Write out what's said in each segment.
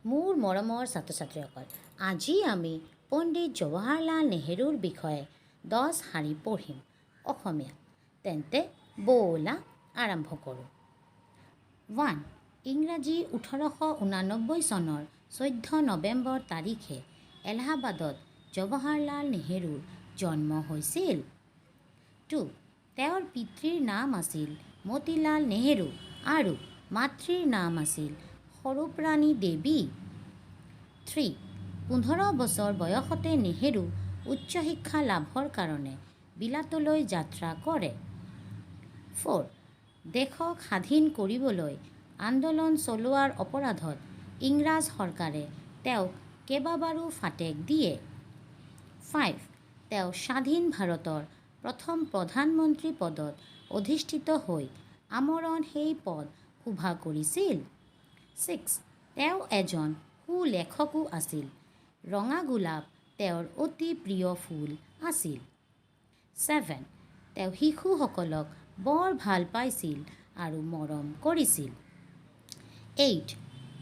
মোৰ মৰমৰ ছাত্ৰ ছাত্ৰীসকল, আজি আমি পণ্ডিত জৱাহৰলাল নেহেৰুৰ বিষয়ে 10 শাৰী পঢ়িম অসমীয়াত। তেন্তে ব'লা, আৰম্ভ কৰোঁ। 1, ইংৰাজী 1889 চনৰ 14 নৱেম্বৰ তাৰিখে এলাহাবাদত জৱাহৰলাল নেহেৰুৰ জন্ম হৈছিল। 2, তেওঁৰ পিতৃৰ নাম আছিল মতিলাল নেহেৰু আৰু মাতৃৰ নাম আছিল স্বৰূপৰাণী দেৱী। 3, 15 বছৰ বয়সতে নেহেৰু উচ্চ শিক্ষা লাভৰ কাৰণে বিলাতলৈ যাত্ৰা কৰে। 4, দেশক স্বাধীন কৰিবলৈ আন্দোলন চলোৱাৰ অপৰাধত ইংৰাজ চৰকাৰে তেওঁক কেইবাবাৰো ফাটেক দিয়ে। 5, তেওঁ স্বাধীন ভাৰতৰ প্ৰথম প্ৰধানমন্ত্ৰী পদত অধিষ্ঠিত হৈ আমৰণ সেই পদ শোভা কৰিছিল। 6, তেওঁ এজন সুলেখকো আছিল। ৰঙা গোলাপ তেওঁৰ অতি প্ৰিয় ফুল আছিল। 7, তেওঁ শিশুসকলক বৰ ভাল পাইছিল আৰু মৰম কৰিছিল। 8,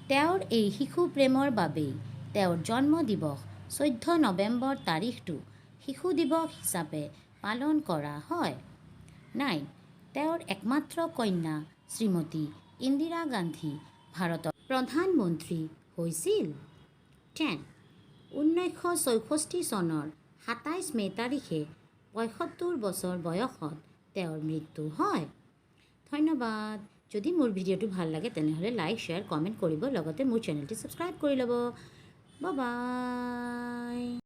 তেওঁৰ এই শিশু প্ৰেমৰ বাবেই তেওঁৰ জন্ম দিৱস 14 নৱেম্বৰ তাৰিখটো শিশু দিৱস হিচাপে পালন কৰা হয়। 9, তেওঁৰ একমাত্ৰ কন্যা শ্ৰীমতী ইন্দিৰা গান্ধী ভাৰতৰ প্ৰধানমন্ত্ৰী হৈছিল। 10, 1964 চনৰ 27 মে' তাৰিখে 75 বছৰ বয়সত তেওঁৰ মৃত্যু হয়। ধন্যবাদ। যদি মোৰ ভিডিঅ'টো ভাল লাগে, তেনেহ'লে লাইক, শ্বেয়াৰ, কমেণ্ট কৰিব, লগতে মোৰ চেনেলটি ছাবস্ক্ৰাইব কৰি ল'ব। বাই।